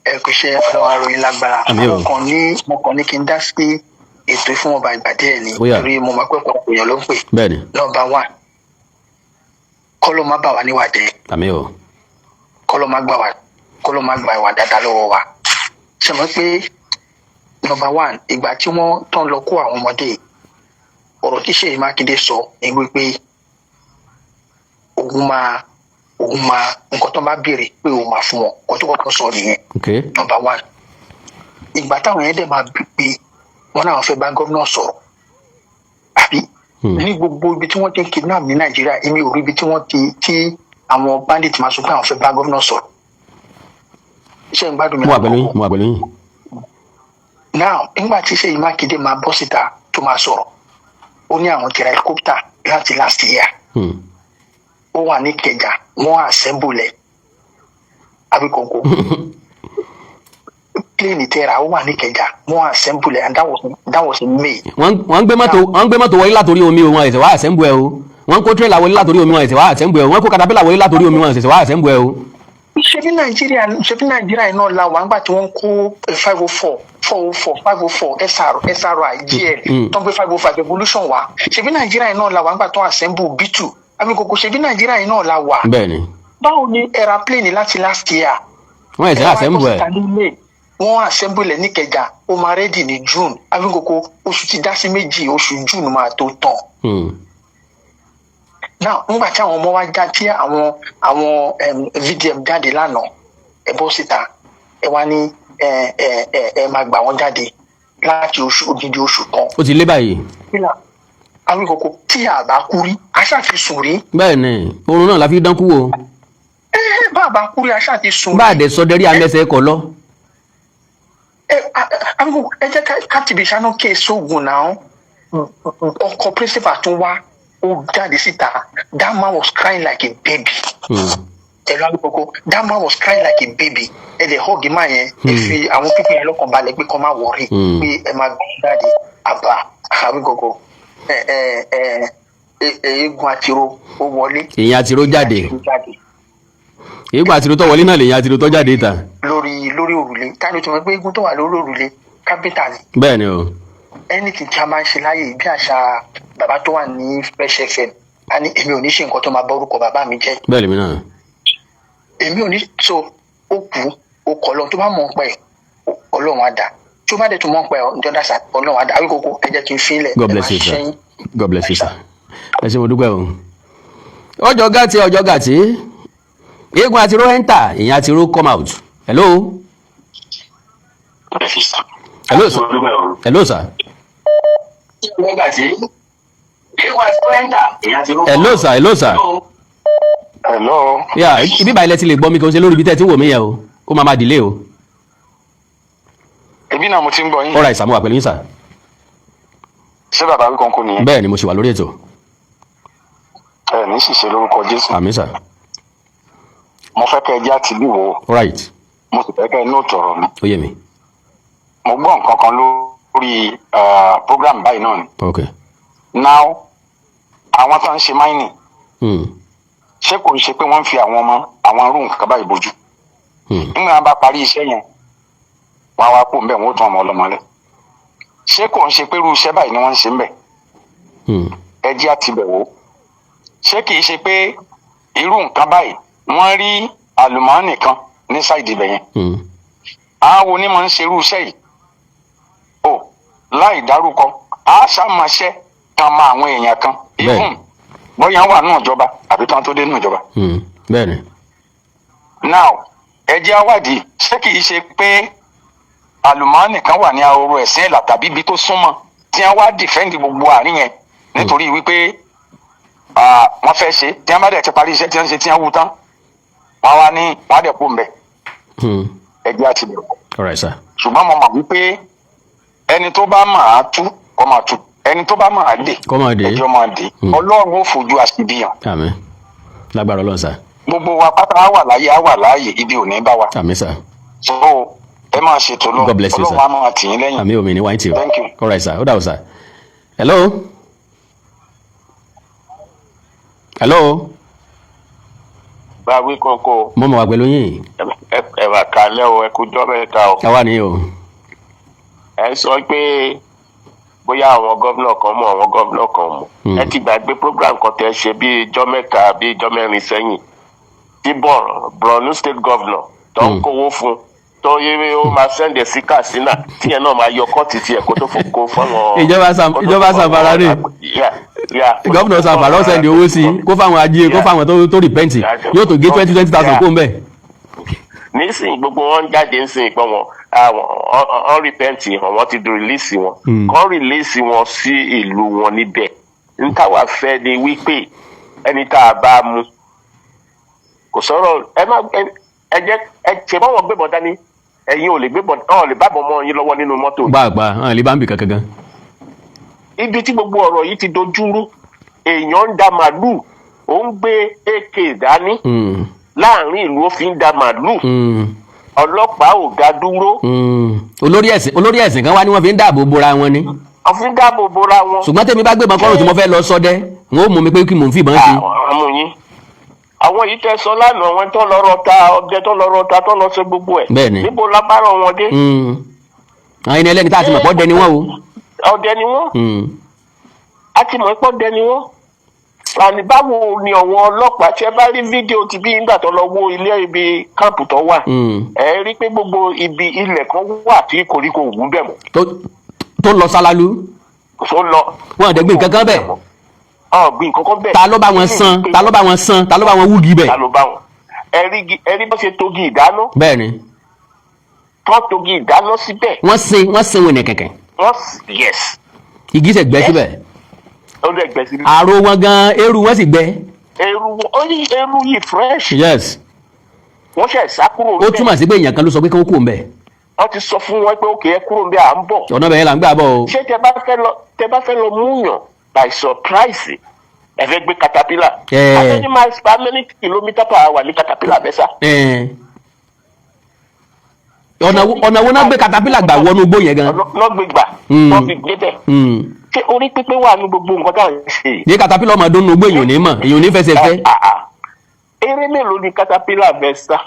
Ẹ kò ṣe, Ọlọ́run aróyìn lágbára. Àmín o. Mo kàn ní kí n dá sí ètò ìfún ọba ìgbà díẹ̀ ni. Ó yá. Torí mo máa pẹ́ pọ̀ èèyàn ló ń pè. Number one, kọ́lọ́ má bà wá níwà jẹ́. Àmín o. Kọ́lọ́ má gbà wá, kọ́lọ́ má gba ìwà dáadáa lọ́wọ́ wa. Ṣe mọ̀ pé number one, ìgbà tí wọ́n tán lọ kó àwọn ọmọdé yìí, ọ̀rọ̀ tí Ṣèyí Mákindé sọ ni wípé òun máa nǹkan tó bá béèrè pé òun máa fún wọn. Nǹkan tó kọ́kọ́ sọ nìyẹn. Number one, ìgbà táwọn yẹn dẹ̀ máa bí pé wọn náà fẹ́ bá gómìnà sọ̀rọ̀ àbí ní gbogbo ibi tí wọ́n ti ń kidnap ní Nàìjíríà, èmi ò rí ibi tí wọ́n ti tí àwọn bandit máa sọ pé àwọn fẹ́ bá gómìnà sọ̀rọ̀. Iṣẹ́ ń gbádùn mi? Mo wà pẹ̀lú yín, mo wà pẹ̀lú yín. Now, nígbà tí Ṣèyí Mákindé máa bọ́ síta tó máa sọ̀rọ̀, ó ní àwọn ti ra helicopter láti last year. Ó wà ní Ìkẹjà, wọ́n assemble ẹ̀. Àbíkòkò plane tẹ́ra, ó wà ní Ìkẹjà, wọ́n assemble ẹ̀, and that was in May. Wọ́n ń gbé mọ́tò wọlé látòrí omi o, wọn ẹ̀sẹ̀ wá assemble ẹ̀ o. Wọ́n ń kó tírélà wọlé látòrí omi, wọn ẹ̀sẹ̀ wá assemble ẹ̀ o. Wọ́n kó katapila wọlé látòrí omi, wọn ẹ̀sẹ̀ wá assemble ẹ̀ o. Ṣebí Nàìjíríà náà la wà nígbà tí wọ́n kó 504, 404, 504 SR, SRI, GL, tó ń gbé 505 Evolution wá. Ṣebí Nàìjíríà náà la wà nígbà tó ń assemble B2, Àbíkòkò? Ṣebí Nàìjíríà náà la wà? Báwo ni ẹ ra plane láti last year, Wọ́n ẹ̀sẹ̀ ẹ wá assemble bọ́ ẹ̀. síta ní May, wọ́n assemble ẹ̀ níkẹjà, ó máa ready ní June. Àbíkòkò, oṣù ti dá sí méjì, oṣù June máa tó tán. Now, nígbà tí àwọn ọmọ wa já, tí àwọn VDM jáde lánàá, ẹ bọ́ síta, ẹ wá ní ẹ ẹ ẹ ẹ máa gbà wọ́n jáde láti oṣù, odidi oṣù kan. Ó ti lé báyìí. Kílà Awíkoko, tí a bá kú rí, a ṣáà ti sùn rí. Bẹ́ẹ̀ ni, oorun náà la fi dán kú o. Ẹ ẹ bá a bá kú rí, a ṣáà ti sùn Bá a rí. dẹ̀ sọdẹ rí, amẹ́sẹ̀ kọ lọ. Ẹ Awíkoko, ẹ jẹ́ ká tìbí ṣáná kí èso oògùn náà. Ọkọ principal tún wá, ó jáde síta. That man was crying like a baby. Ẹ̀rọ Awíkoko, that man was crying like a baby. Ẹ dẹ̀ hug man yẹn, ẹ fi àwọn people yẹn lọ́kàn balẹ̀ pé kọ́ máa worry, pé ẹ máa gbé jáde. Àbá Awíkoko, ẹ ẹ ẹ ẹ eégún àtiró ó wọlé. Èèyàn àtiró jáde. Àtiró jáde. Eégún àtiró tó wọlé náà lèèyàn àtiró tó jáde ta. Lórí òrùlé, táni tó mọ̀ pé eégún tó wà lórí òrùlé, kápẹ́ntà ni. Bẹ́ẹ̀ ni o. Anything tí a máa ń ṣe láyè, bí àṣà bàbá tó wà ní Fresh FM, a ní èmi ò ní ṣe nǹkan tó máa bá orúkọ bàbá mi jẹ́. Bẹ́ẹ̀ lèmi náà. Èmi ò ní so ó kú ó kọ lọ. Tó bá mọ̀ ọ́n pẹ́, Ọlọ́run á dà. Tó bá dẹ̀ tó mọ̀ ọ́n pẹ́ ọ̀ dọ́dà sà, Ọlọ́run á dà. Awíkókó, ẹ jẹ́ kí n fílẹ̀. God bless you, sir. God bless you, sir. Ẹ ṣé, mo dúpẹ́ o. Ọjọ́ gàtí, ọjọ́ gàtí, eégún àtiró enter, èèyàn àtiró come out. Hello, hello, sir. Hello, sir. Hello sir, hello sir. Hello. Yeah, ibi báyìí lẹ ti lè gbọ́ mi, kò ń ṣe lórí ibi tẹ́ ẹ ti ń wò mí yẹn o, ó máa máa delay o. Ebi náà mo ti ń gbọ́ yín. All right sir, mo wà pẹ̀lú yín sir. Ṣé bàbá Wíkọ́ńkọ́ nìyẹn? Bẹ́ẹ̀ ni, mo ṣì wà lórí ètò. Ẹ ní ṣìṣe lórúkọ Jésù. Àmín sir. Mo fẹ́ kẹ́ ẹ jẹ́ àtìlú wo. All right. Mo sì fẹ́ kẹ́ ẹ note ọ̀rọ̀ mi. Ó yé mi. Mo gbọ́ nǹkan kan lórí program báyìí náà ni. Now, àwọn tó ń ṣe mining, ṣé kò ń ṣe pé wọ́n ń fi àwọn ọmọ àwọn arú nǹkan báyìí bójú? Nígbà wọn bá parí iṣẹ́ yẹn, wọ́n á wá kó nbẹ̀, wọ́n ó tún ọmọ ọlọ́mọ lẹ̀. Ṣé kò ń ṣe pé irú iṣẹ́ báyìí ni wọ́n ń ṣe ń bẹ̀? Ẹ jẹ́ àtibẹ̀ wò. Ṣé kìí ṣe pé irú nǹkan báyìí, wọ́n rí àlùmọ́ọ́nì kan ní side ibẹ̀ yẹn? Àwọn wo ni máa ń ṣe irú iṣẹ́ yìí o? Láì dárúkọ, a ṣàmọṣẹ́ kan mọ àwọn èèyàn kan, even bóyá wà nù ìjọba àbí kan tó dé nù ìjọba. Bẹ́ẹ̀ ni. Now, ẹ jẹ́ àwádìí, ṣé kìí ṣe pé àlùmọ́ọ́nì kan wà ní ahoro ẹ̀sìn ẹ̀là tàbí ibi tó súnmọ́ tí wọ́n wá defend gbogbo àárín yẹn nítorí wípé wọ́n fẹ́ ṣe, tí wọ́n bá dẹ̀ ti parí iṣẹ́ tí wọ́n ń ṣe, tí wọ́n wú tán, wọ́n wá ní wọ́n á dẹ̀ kó ń bẹ̀? Ẹ jẹ́ àti bẹ̀rẹ̀. All right sir. Ṣùgbọ́n mo mọ̀ wípé ẹni tó bá máa tú kó máa tú, ẹni tó bá máa dè Kó máa dè. ẹjọ́ máa dè. Ọlọ́run ó fojú àṣìbí hàn. Àmín, lágbára Ọlọ́run sir. Gbogbo wa pátá á wà láyé, á wà láàyè, ibi ò ní bá wa. Àmín sir. So ẹ máa ṣètò lọ. God bless you, sir. Ọlọ́run á máa tì yín lẹ́yìn. Àmín, omi ní wáyé tì o. Thank you. All right sir, ó dàbọ̀ sir. Hello, hello. Báwí kókó. Mo mọ̀ wá pẹ̀lú yín. Ẹ mà kálẹ̀ o, ẹ kú jọ́ mẹ́ta o. Àwa ni o. Ẹ sọ pé bóyá àwọn gómìnà kan mọ̀, àwọn gómìnà kan mọ̀. Ẹ ti gbàgbé program kan tẹ́ ṣe bí ijọ́ 3 bí ijọ́ 4 sẹ́yìn tí Borno state governor tó ń kówó fún, tó yẹ ó máa send sí Katsina, tíyẹn náà máa yọ kọ́ọ̀tì tiẹ̀ kó tó kó fáwọn. Ìjọba Zamfara ni. Gómìnà Zamfara ó send owó sí i kó fáwọn ajé, kó fáwọn tó repent, yóò tó gé 20,000 kó ń bẹ̀. Nísìnyí gbogbo wọn ń jáde nísìnyí pé wọn àwọn ọ̀n repent hàn, wọ́n ti release wọn. Kàn release wọn sí ìlú wọn níbẹ̀. N táwa fẹ́ ni wípé ẹni tá a bá mú, kò sọ̀rọ̀, ẹ má ẹ jẹ́ ẹ ṣe báwọn gbébọn dání, ẹ̀yin ò lè gbébọn, ọ̀ lè bábọ̀ mọ́ yín lọ́wọ́ nínú mọ́tò yìí. Gbàgbà hàn lè bá ń bì kankan gan. Ibi tí gbogbo ọ̀rọ̀ yìí ti dojúrú, èèyàn ń da màlúù, ó ń gbé AK dání láàrin ìlú, ó fi ń da màlúù, ọlọ́pàá ò dá dúró. Olórí ẹ̀sìn kan wá ní wọ́n fi ń dáàbò bora wọn ni. Wọ́n fi ń dáàbò bora wọn. Ṣùgbọ́n tèmi bá gbébọn kọ́rùn tí mo fẹ́ lọ sọdẹ, n ó mú mi pé kí mò ń fìbọn sí. Àwọn amú yín, àwọn yìí tẹ sọ lánàá, wọn tó lọ rọta ọdẹ, tó lọ rọta, tó lọ ṣe gbogbo ẹ. Bẹ́ẹ̀ni. Níbo la bá rọ wọn dé? Àwọn ẹni ẹlẹ́ni tá a ti mọ̀ pọ́ dẹni wọ́n o. Ọdẹ ni wọn. A ti mọ̀ pé ọdẹ ni wọ́n. Àní báwo ni àwọn ọlọ́pàá ṣe bá rí fídíò ti bí nígbà tó lọ wó ilé ibi camp tó wà? Ẹ rí pé gbogbo ibi ilẹ̀ kan wà tí koríko òwú bẹ̀ mọ́. Tó lọ sálálú. Tó lọ. Wọn àdẹ́gbẹ́ nǹkan kan bẹ̀. Ọ̀gbìn kankan bẹ̀. Ta ló bá wọn san? Ta ló bá wọn san? Ta ló bá wọn wúgi bẹ̀? Ta ló bá wọn? Ẹ rí bó ṣe togi ìdáná. Bẹ́ẹ̀ ni. Tó togi ìdáná síbẹ̀. Wọ́n sin wìnì kẹ̀kẹ́. Wọ́n, yes. Igi ṣe gbẹ síbẹ̀. Ó dẹ̀ gbẹ síbẹ̀. Àrò wọn gan, eru wọn sì gbẹ. Eru, ó ní eru yìí fresh. Wọ́n ṣe sá kúrò. Ó túmọ̀ sí pé èèyàn kan ló sọ pé kí wọ́n kúrò ń bẹ̀. Wọ́n ti sọ fún wọn pé òkè, ẹ kúrò ń bẹ̀, à ń bọ̀. Ọ̀nà bẹ̀yẹn là ń gbà bọ̀ o. Ṣé tẹ bá fẹ́ lọ múyàn by surprise, ẹ fẹ́ gbé caterpillar? How many miles, how many kilometre per hour ní caterpillar bẹ́ sá? Ọ̀nà wo náà gbé caterpillar gbà wọnú igbó yẹn gan? Náà gbé gbà wọ́n fi gbé bẹ̀. Ṣé orí pípé wà ní gbogbo nǹkan tá à ń ṣe yìí? Ní caterpillar ọmọ ọdún igbó, èèyàn ò ní mọ̀, èèyàn ò ní fẹsẹ̀ fẹ́. Ah, ah. Eré mélòó ni caterpillar fẹ́ sá?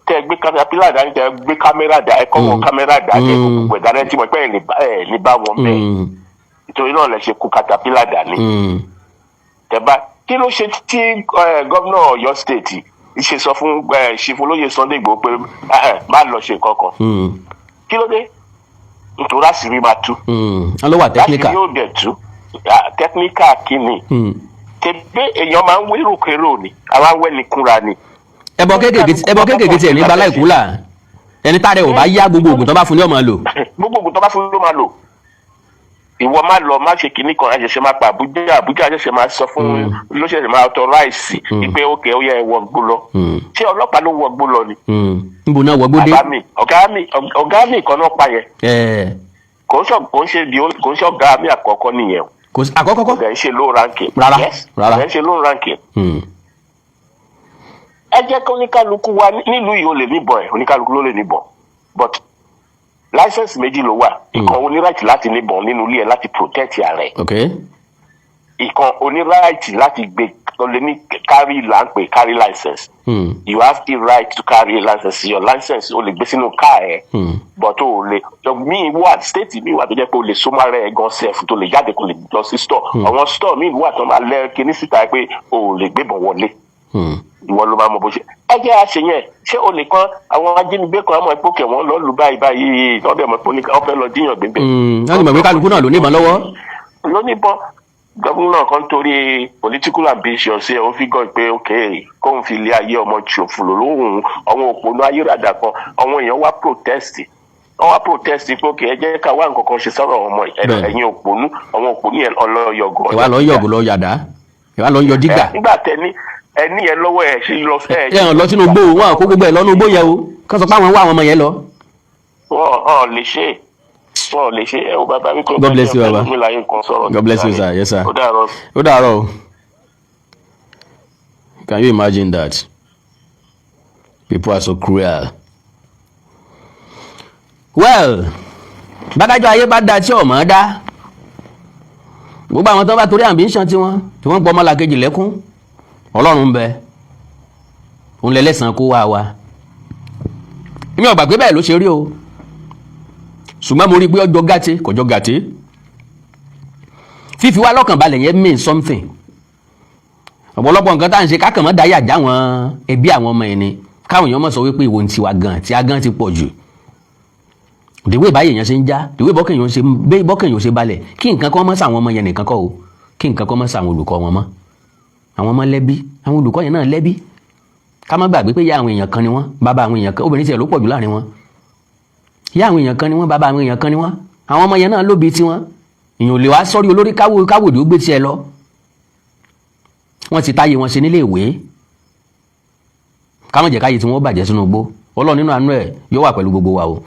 Tẹ gbé caterpillar dání, tẹ gbé kámẹ́rà dá, ẹ kọ́ wọn kámẹ́rà dá, tẹ gbogbo ẹ̀ dání, ẹ ti mọ̀ pé ẹ lè bá wọn bẹ́ẹ̀. Nítorí náà lẹ ṣe kó caterpillar dání. Tẹ bá kí ló ṣe tí gómìnà Ọ̀yọ́ state ṣe sọ fún Chief Olóyè Sunday Igboho pé má lọ ṣe nǹkan kan? Kí ló dé? Nítorí àṣírí máa tú. Wọ́n ló wà technical. Àṣírí yóò dẹ̀ tú. Technical kí ni? Tẹ̀gbẹ́ èèyàn máa ń wérò kérò ni, àwa ń wẹ́ni kúnra ni. Ẹbọ kéékèèké tiẹ̀ ní balá ìkúlà, ẹni tá rẹ̀ ò bá yá, gbogbo oògùn tó bá fún ní ọmọ lò. Gbogbo oògùn tó bá fún ló máa lò. Ìwọ má lọ, má ṣe kinní kan, àṣẹṣe máa pa Àbújá. Àbújá àṣẹṣe máa sọ fún ló ṣẹ̀ṣẹ̀ máa authorize ìpè òkè, ó yẹ ẹ wọgbó lọ. Ṣé ọlọ́pàá ló wọgbó lọ ni? Níbo náà wọgbó dé? Bàbá mi, ọ̀gá mi kan náà pa yẹn. Kò ń ṣe kò ń ṣe ọ̀gá mi àkọ́kọ́ nìyẹn o. Kò sí àkọ́kọ́ kọ́. Ọ̀gá ń ṣe low ranking. Rárá, Yes, rárá. ọ̀gá ń ṣe low ranking. Ẹ jẹ́ kí oníkálukú wa nílùú yìí, ó lè níbọn ẹ̀, oníkálukú ló lè níbọn, but license méjì ló wà. Ìkan, o ní right láti níbọn nínú ilé ẹ láti protect ara ẹ. Ìkan, o ní right láti gbé, o lè ní carry, là ń pè carry license. You have the right to carry a license, your license, o lè gbé sínú car ẹ. But o lè míì wà, state míì wà tó jẹ́ pé o lè so mọ́ ara ẹ gan sef, tó lè jáde, kó lè lọ sí store. Àwọn store míì wà tó máa lẹ kíní síta pé o ò lè gbébọn wọlé. Ìwọ ló máa mọ bó ṣe. Ẹ jẹ́ àṣẹ yẹn. Ṣé o lè kan àwọn ajínigbé kan àmọ́ ipò kẹ̀ wọ́n lọ lù báyìí báyìí, wọ́n dẹ̀ mọ̀ pé wọ́n fẹ́ lọ jíyàn gbé bẹ́ẹ̀? Wọ́n ti mọ̀ pé kálukú náà ló níbọn lọ́wọ́. Lóníbọn. Gómìnà kan torí political ambition ṣe òun fi gan pé ok, kóun fi lé ayé ọmọ ṣòfò lóhùn. Àwọn òpònú ayérádà kan, àwọn èèyàn wá protest, wọ́n wá protest pé ok, ẹ jẹ́ ká wá nǹkan kan ṣe sọ̀rọ̀ ọmọ yìí. Ẹ̀yin òpònú, àwọn òpònú yẹn ọlọ́yọ̀gọ̀. Ẹ wá lọ yọ̀gò, lọ yàdá, ẹ wá lọ yọ dígà. Nígbà tẹni ẹni yẹn lọ́wọ́ ẹ̀ ṣe lọ ẹ. Ẹ hàn lọ sínú gbó wọn, kó gbogbo ẹ lọ́nu gbó yẹn o, kán sọ pé àwọn wá àwọn ọmọ yẹn lọ. Wọn ò lè ṣe, wọn ò lè ṣe. Ẹ wo bàbá mi kò God bless you, baba. Mi láyé nǹkan sọ̀rọ̀. God bless you, sir. Yes, sir. Ó dàárọ̀. Ó dàárọ̀ o. Can you imagine that? People are so cruel. Well, bádájọ́ ayé bá da tí ọmọ dá, gbogbo àwọn tó bá torí ambition tiwọn tí wọ́n ń pọ ọmọlàkejì lẹ́kún, Ọlọ́run ń bẹ, òun lẹ́lẹ́sàn kó wá wa. Èmi ò gbà pé bẹ́ẹ̀ ló ṣe rí o, ṣùgbọ́n mo rí i pé ọjọ́ gàtè kọjọ́ gàtè. Fífi wá lọ́kàn balẹ̀ yẹn mean something. Ọ̀pọ̀lọpọ̀ nǹkan tá à ń ṣe kákàn mọ́ dáyà já wọn ẹbí àwọn ọmọ yẹn ni káwọn èèyàn mọ̀ sọ wípé ìwò ń tiwa gan tí a gan ti pọ̀ jù. Dèwé báyìí èèyàn ṣe ń já dèwé bọ́kàn èèyàn ṣe balẹ̀, kí nǹkan kan mọ́ sàwọn ọmọ yẹn nìkan kọ́ o, kí nǹkan kan mọ́ sàwọn olùkọ́ wọn mọ́. Àwọn ọmọ lẹ́bí, àwọn olùkọ́ yẹn náà lẹ́bí. Ká má gbàgbé pé ìyá àwọn èèyàn kan ni wọ́n, bàbá àwọn èèyàn kan, obìnrin tiẹ̀ ló pọ̀ jù láàrin wọn. Ìyá àwọn èèyàn kan ni wọ́n, bàbá àwọn èèyàn kan ni wọ́n. Àwọn ọmọ yẹn náà lóbi tiwọn. Èèyàn ò lè wá sọ́rí olórí káwòdì ó gbé tiẹ̀ lọ. Wọ́n ti táyé wọn ṣe nílé ìwé, ká má jẹ́ káyé tí wọ́n bàjẹ́ sínú igbó. Ọlọ́run nínú àánú ẹ̀ yóò wà pẹ̀lú gbogbo wa o.